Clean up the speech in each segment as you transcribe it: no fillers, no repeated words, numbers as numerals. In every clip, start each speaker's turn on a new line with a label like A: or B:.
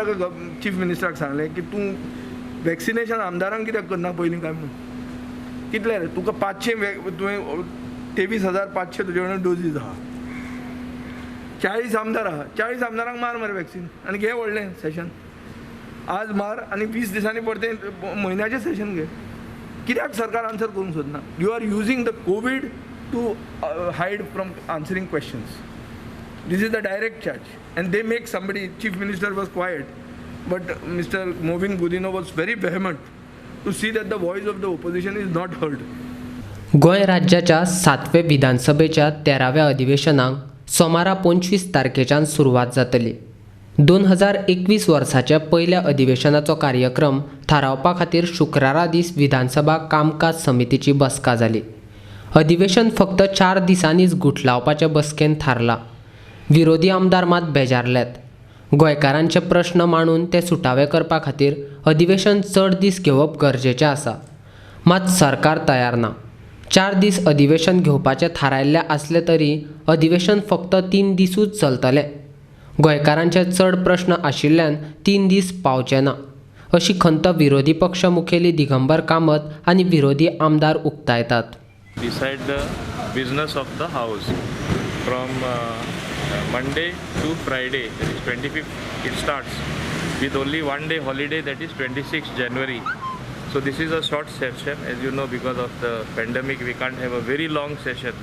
A: ताका चीफ मिनिस्टराक सांगलें की तूं वॅक्सिनेशन आमदारांक कित्याक करना पयलीं काय म्हणून. कितले रे तुका 500, तुवें 23,500 तुजे कडेन डोजीज आहा, 40 आमदार आहा, 40 आमदारांक मार मरे वॅक्सिन आनी घे व्हडलें सेशन आज मार आनी 20 दिसांनी परतें म्हयन्याचें सेशन घे. कित्याक सरकार आन्सर करूंक सोदना? You are using the COVID to hide from answering questions. This is the direct charge. And they make somebody, Chief Minister was quiet, but Mr. Mauvin Godinho was very vehement to see that the voice of the opposition is not heard.
B: Goa राज्याच्या सातवे विधानसभेच्या 13व्या अधिवेशनाक सोमारा 25 तारखेच्यान सुरवात जातली. 2021 वर्साच्या पयल्या अधिवेशनाचो कार्यक्रम थारावपा खातीर शुक्रारा दीस विधानसभा कामकाज समितीची बसका जाली. अधिवेशन फक्त 4 दिसांनीच गुठलावपाचे बसकेन थारला. विरोधी आमदार मात बेजारल्यात. गोंयकारांचे प्रश्न मांडून ते सुटावे करपा खातीर अधिवेशन चड दीस घेवप गरजेचें आसा, मात सरकार तयार ना. 4 दीस अधिवेशन घेवपाचें थारायल्लें आसलें तरी अधिवेशन फक्त 3 दिसूच चलतलें. गोंयकारांचे चड प्रश्न आशिल्ल्यान 3 दीस पावचे ना, अशी खंत विरोधी पक्ष मुखेली दिगंबर कामत आनी विरोधी आमदार उक्तायतात.
C: Decide the business of the house from Monday to Friday, that is 25th, it starts with only one day holiday, that is 26th January. So this is a short session. As you know, because of the pandemic we can't have a very long session,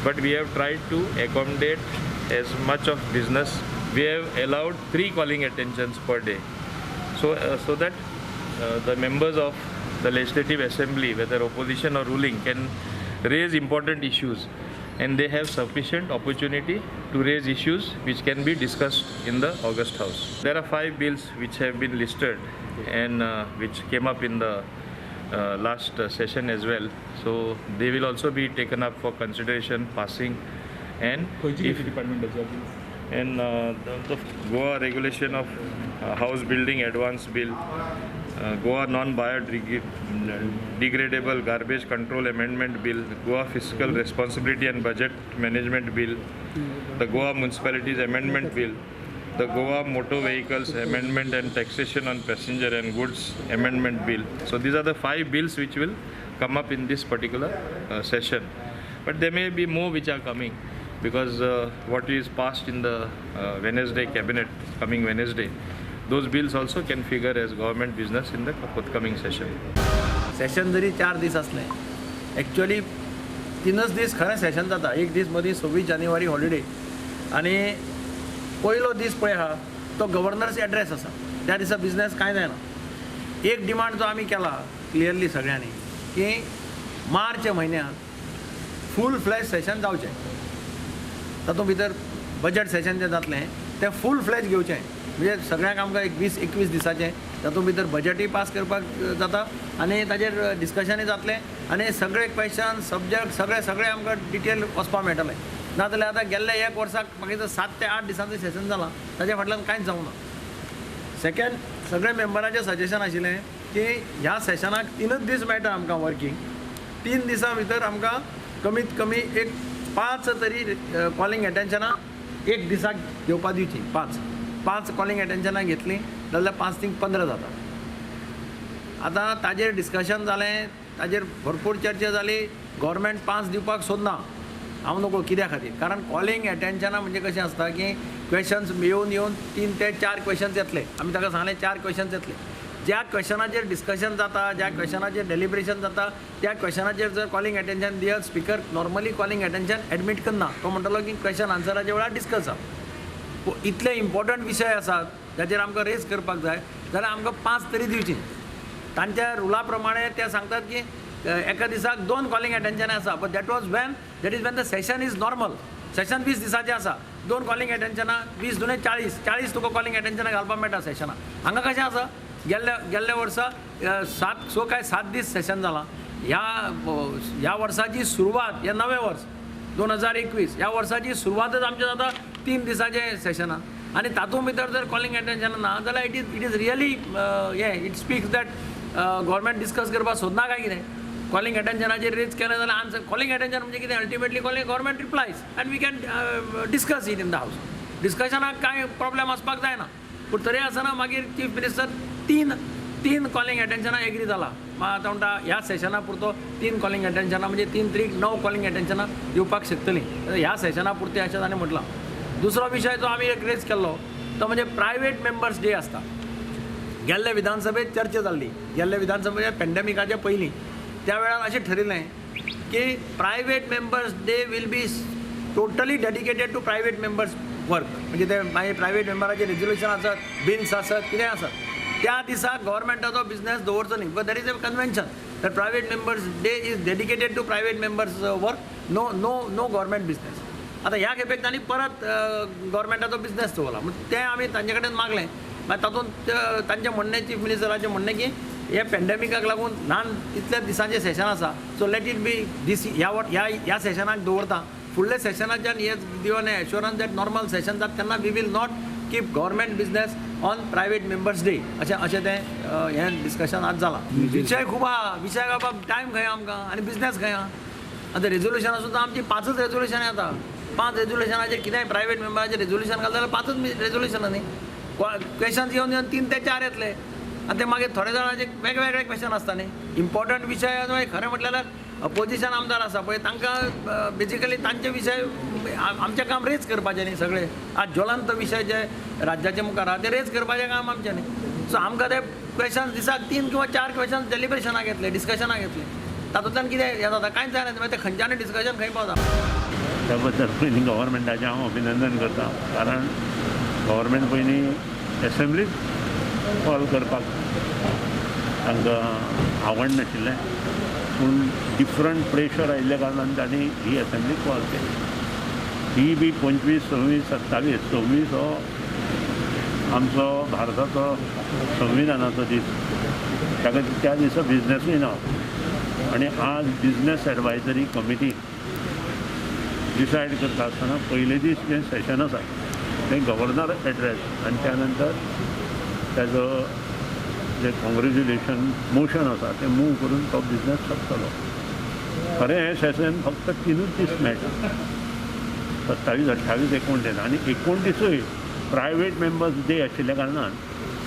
C: but we have tried to accommodate as much of business. We have allowed 3 calling attentions per day, so that the members of the Legislative Assembly, whether opposition or ruling, can raise important issues, and they have sufficient opportunity to raise issues which can be discussed in the August House. There are 5 bills which have been listed and which came up in the last session as well. So they will also be taken up for consideration, passing, and if and the Goa Regulation of House Building Advance Bill, Goa Non-Biodegradable Garbage Control Amendment Bill, Goa Fiscal Responsibility and Budget Management Bill, the Goa Municipalities Amendment Bill, the Goa Motor Vehicles Amendment and Taxation on Passenger and Goods Amendment Bill. So these are the 5 bills which will come up in this particular session. But there may be more which are coming, because what is passed in the Wednesday cabinet, coming Wednesday, those bills also can figure as government business in the forthcoming session.
D: Session जरी 4 दीस आसले, actually 3 दीस खरें सेशन जाता. एक दीस मदीं 26 जानेवारी हॉलिडे, आनी पयलो दीस पळय आहा तो गव्हर्नर्स एड्रेस आसा, त्या दिसा बिजनेस कांय जायना. एक डिमांड जो आमी केला क्लियरली सगळ्यांनी की मार्च म्हयन्यांत फूल फ्लॅज सेशन जावचें, तातूंत भितर बजट सेशन जें जातलें तें फूल फ्लॅज घेवचें, म्हणजे सगळ्यांक आमकां एक 20-21 दिसाचें, तातूंत भितर बजटूय पास करपाक जाता आनी ताजेर डिस्कशनूय जातलें आनी सगळे क्वेशन सब्जॅक्ट सगळे सगळे आमकां डिटेल वचपाक मेळटलें. नाजाल्यार आतां गेल्ल्या एक वर्साक म्हाका 7 ते 8 दिसांचें सेशन जालां, ताज्या फाटल्यान कांयच जावंक ना. सेकंड, सगळे मेंबराचें सजेशन आशिल्लें की ह्या सेशनाक 3 दीस मेळटा आमकां वर्कींग, 3 दिसां भितर आमकां कमीत कमी एक 5 तरी कॉलिंग एटेन्शनां एक दिसाक घेवपा दिवची. 5 कॉलिंग एटेन्शनां घेतलीं जाल्यार 5 3 15 जाता. आतां ताजेर डिस्कशन जालें, ताजेर भरपूर चर्चा जाली. गव्हर्मेंट 5 दिवपाक सोदना, हांव नकळो कित्या खातीर, कारण कॉलिंग एटेन्शनां म्हणजे कशें आसता की क्वेशन्स येवन येवन 3 ते 4 क्वेशन्स येतले. आमी ताका सांगलें 4 क्वेशन्स येतले, ज्या क्वेशनाचेर डिस्कशन जाता, ज्या क्वेशनाचेर डेलिब्रेशन जाता, त्या क्वेशनाचेर जर कॉलिंग एटेन्शन दियत, speaker normally calling attention admit करना, तो म्हणटलो की क्वेशन आन्सराच्या वेळार डिस्कस जाता. इतले इम्पॉर्टंट विशय आसात जाचेर आमकां रेज करपाक जाय जाल्यार आमकां 5 तरी दिवची. तांच्या रुला प्रमाणे ते सांगतात की एका दिसाक 2 कॉलिंग एटेन्शनां आसा, but that was when that is when the session is normal. Session 20 दिसाचें आसा, 2 कॉलिंग एटेन्शनां 20 दुणे 40, 40 तुका कॉलिंग एटेन्शनां घालपाक मेळटा सेशनाक. हांगा कशें आसा, गेल्ल्या वर्सा 7 काय 7 दीस सेशन जालां. ह्या वर्साची सुरवात, हें नवें वर्स 2021, ह्या वर्साची सुरवातच आमचें जाता 3 दिसाचें सेशनान, आनी तातूंत भितर जर कॉलिंग एटेन्शन ना जाल्यार it is really हें it speaks that government discuss करपाक सोदना काय कितें. कॉलिंग एटेन्शनाचेर रेज केलें जाल्यार आन्सर, कॉलिंग एटेन्शन म्हणजे कितें, ultimately calling government replies and we can discuss it in the house. डिस्कशनाक कांय प्रॉब्लेम आसपाक जायना. पूण तरी आसतना मागीर चीफ मिनिस्टर तीन कॉलिंग एटेन्शनां एग्री जाला. आतां म्हणटा ह्या सेशना पुरतो 3 कॉलिंग एटेन्शनां म्हणजे 3 3 9 कॉलिंग एटेन्शनां दिवपाक शकतलीं ह्या सेशना पुरतें अशें ताणें म्हटलां. दुसरो विशय जो आमी एक रेज केल्लो तो म्हणजे प्रायवेट मेंबर्स डे आसता. गेल्ले विधानसभेत चर्चा जाल्ली, गेल्ले विधानसभेत पेंडेमिकाच्या पयलीं, त्या वेळार अशें ठरिल्लें की private members day will be totally dedicated to private members work. म्हणजे ते मागीर प्रायवेट मेंबराचे रेजोल्युशन आसत, बिल्स आसत, कितेंय आसत, त्या दिसा गव्हर्मेंटाचो बिजनेस दवरचो न्ही. Because there is a convention that private members day is dedicated to private members work, no no no government business. आतां ह्या खेपेक तांणी परत गव्हर्मेंटाचो बिजनेस दवरला. तें आमी तांचे कडेन मागलें. मागीर तातूंत तांचें म्हणणें, चीफ मिनिस्टराचें म्हणणें की हे पेंडेमिकाक लागून ल्हान इतल्या दिसांचें सेशन आसा, so let it be this. ह्या ह्या ह्या सेशनाक दवरता, फुडल्या सेशनाच्यान हे दिवन एश्योरन्स that normal session जाता तेन्ना we will not keep government business on private members day, अशें अशें तें हें डिस्कशन आज जालां. विशय खूब आहा, विशय बाबा टायम खंय आमकां आनी बिजनेस खंय आहा. आतां रेजोल्युशनां सुद्दां आमची 5 रेजोल्युशनां येता. 5 रेजोल्युशनाचेर कितेंय प्रायवेट मेंबराचें रेजोल्युशन घालता जाल्यार 5 रेजोल्युशनां न्ही, क्वेशन्स येवन येवन 3 ते 4 येतले आनी ते मागीर थोडे जाणांचे वेगवेगळे क्वेशन आसता न्ही. इम्पॉर्टंट विशय खरें म्हटल्यार अपोजिशन आमदार आसा पळय तांकां बेजिकली तांचे विशय आमचें काम रेज करपाचें न्ही. सगळे आज ज्वलंत विशय जे राज्याचे मुखार आहा ते रेज करपाचें काम आमचें न्ही. सो आमकां ते क्वेशन्स दिसाक 3 किंवा 4 क्वेशन्स डेलिब्रेशनाक येतले, डिस्कशनाक येतले, तातूंतल्यान कितें हें जाता कांयच जायना. मागीर ते खंयच्यानूय डिस्कशन खंय पावता.
E: त्या बद्दल पयलीं गव्हर्मेंटाचें हांव अभिनंदन करता, कारण गव्हर्मेंट पयलीं एसेंब्लीच कॉल करपाक तांकां आवडनाशिल्लें, पूण डिफरंट प्रेशर आयिल्ल्या कारणान तांणी ही एसेंब्ली कॉल केली. ही बी 25, 26, 27, 26 हो आमचो भारताचो संविधानाचो दीस, ताका त्या दिसा बिजनेसूय ना. आनी आज बिजनेस एडवायजरी कमिटी डिसायड करता आसतना पयले दीस जें सेशन आसा तें गव्हर्नर एड्रेस आनी त्या नंतर ताजो जें कॉंग्रेच्युलेशन मोशन आसा तें मूव करून तो बिजनेस सोंपतलो. खरें हें सेशन फक्त 3 दीस मेळटा, 27, 28, 29 आनी 29 प्रायवेट मेंबर्स डे आशिल्ल्या कारणान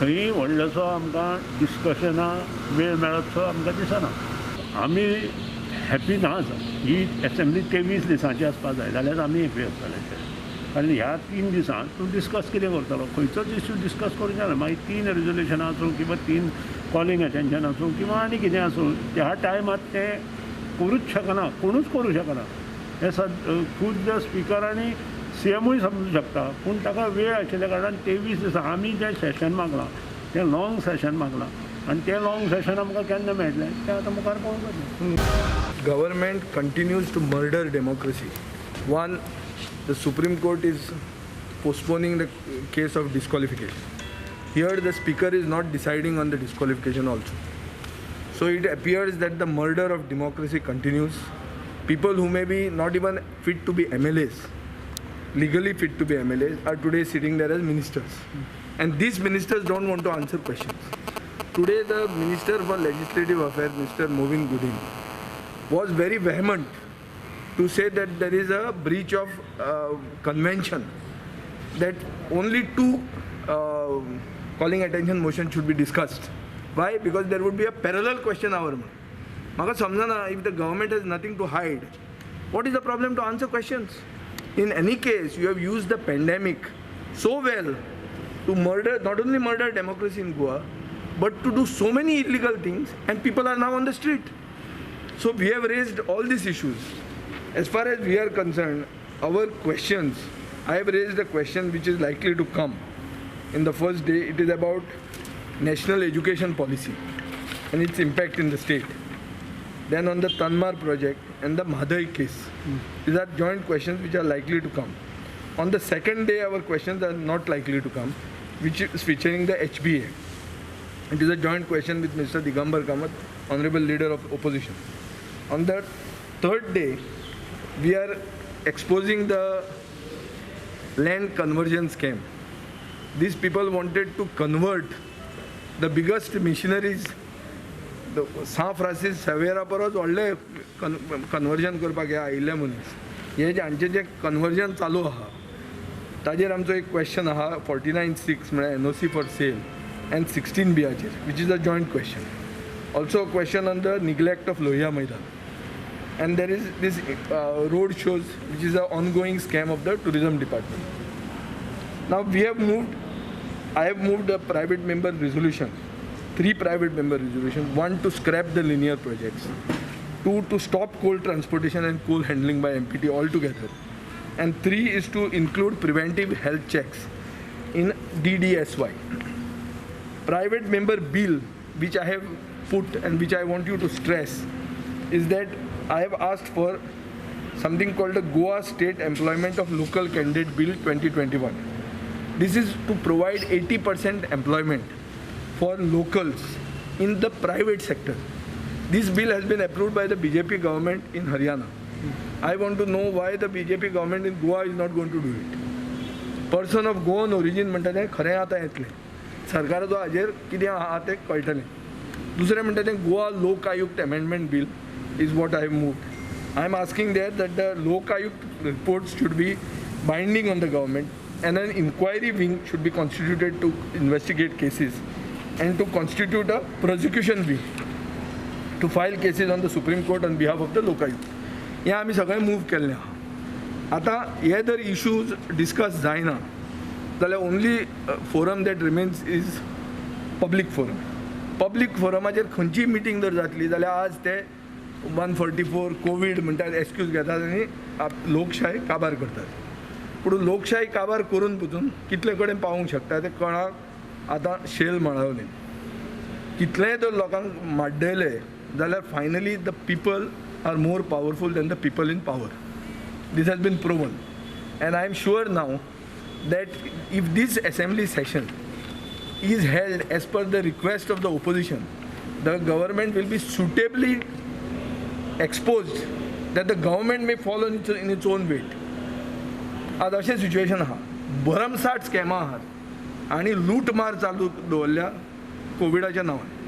E: थंय व्हडलोसो आमकां डिस्कशना वेळ मेळतसो आमकां दिसना. आमी हॅपी नाच. ही एसेंब्ली 23 दिसांची आसपाक जाय जाल्यार आमी हॅपी आसतले, कारण ह्या 3 दिसांत तूं डिस्कस कितें करतलो, खंयचोच इश्यू डिस्कस करूंक जायना. मागीर 3 रेजोल्युशनां आसूं किंवा 3 कॉलिंग एटेन्शन आसूं किंवा आनी कितें आसूं, त्या टायमार तें करूच शकना, कोणूच करूं शकना. हें खूद स्पिकर आनी सीएमूय समजूं शकता, पूण ताका वेळ आशिल्ल्या कारणान 23 दिसां आमी जें सेशन मागलां तें लाँग सेशन मागलां आनी तें लाँग सेशन आमकां केन्ना मेळटलें तें आतां मुखार पळोवपाचें.
A: Government continues to murder democracy. One, the Supreme Court is postponing the case of disqualification. Here the speaker is not deciding on the disqualification also. So it appears that the murder of democracy continues. People who may be not even fit to be MLAs, legally fit to be MLAs, are today sitting there as ministers. And these ministers don't want to answer questions. Today the Minister for Legislative Affairs, Mr. Mauvin Godinho, was very vehement to say that there is a breach of convention, that only 2 calling attention motion should be discussed. Why? Because there would be a parallel question hour. Maka samjana, if the government has nothing to hide, what is the problem to answer questions? In any case, you have used the pandemic so well to murder, not only murder democracy in Goa, but to do so many illegal things, and people are now on the street. So we have raised all these issues. As far as we are concerned, our questions, I have raised a question which is likely to come in the first day. It is about national education policy and its impact in the state. Then on the Tanmar project and the Mhadei case. These are joint questions which are likely to come. On the second day, our questions are not likely to come, which is featuring the HBA. It is a joint question with Mr. Digambar Kamath, Honorable Leader of Opposition. On the third day, we are exposing the land conversion scam. These people wanted to convert the biggest missionaries, the San Francis Xavier परस व्हडलें conversion करपाक हे आयिल्ले मनीस, हे जे हांचें जें conversion चालू आहा ताजेर आमचो एक क्वेश्चन आहा 49(6), म्हळ्यार NOC for sale, and 16 बीयाचेर, which is a joint question. Also question on the neglect of Lohia Maidan, and there is this road shows, which is a ongoing scam of the tourism department. Now we have moved, I have moved a private member resolution, 3 private member resolution. 1 to scrap the linear projects, 2 to stop coal transportation and coal handling by MPT altogether, and 3 is to include preventive health checks in DDSY. Private member bill, which I have put and which I want you to stress, is that I have asked for something called the Goa State Employment of Local Candidate Bill 2021. This is to provide 80% employment for locals in the private sector. This bill has been approved by the BJP government in Haryana. I want to know why the BJP government in Goa is not going to do it. Person of Goan origin म्हणटा तें खरें आतां येतलें, सरकाराचो हाजेर कितें आहा तें कळटलें. दुसरें म्हणटा तें Goa Lok Ayukta amendment bill is what I have moved. I am asking there that the Lok Ayukta reports should be binding on the government and an inquiry wing should be constituted to investigate cases and to constitute a prosecution wing to file cases on the Supreme Court on behalf of the Lokayukta. हें आमी सगळें move केल्लें आहा. आतां हे जर issues discuss जायना जाल्यार only forum that remains is public forum. Public फोरमाचेर खंयचीय मिटींग जर जातली जाल्यार आज ते 144 कोवीड म्हणटात, एक्सक्यूज घेतात आनी लोकशाय काबार करतात. पूण लोकशाय काबार करून पसून कितले कडेन पावूंक शकता तें कोणाक आतां शेल माळवलें. कितलेंय जर लोकांक माड्डयले जाल्यार finally the people are more powerful than the people in power. This has been proven, and I am sure now that if this assembly session is held as per the request of the opposition, the government will be suitably exposed that the government may fall in its own weight. आज अशें situation आहा, भरमसाठ स्कॅमां आहात आनी लूटमार चालू दवरल्या कोविडाच्या नांवान.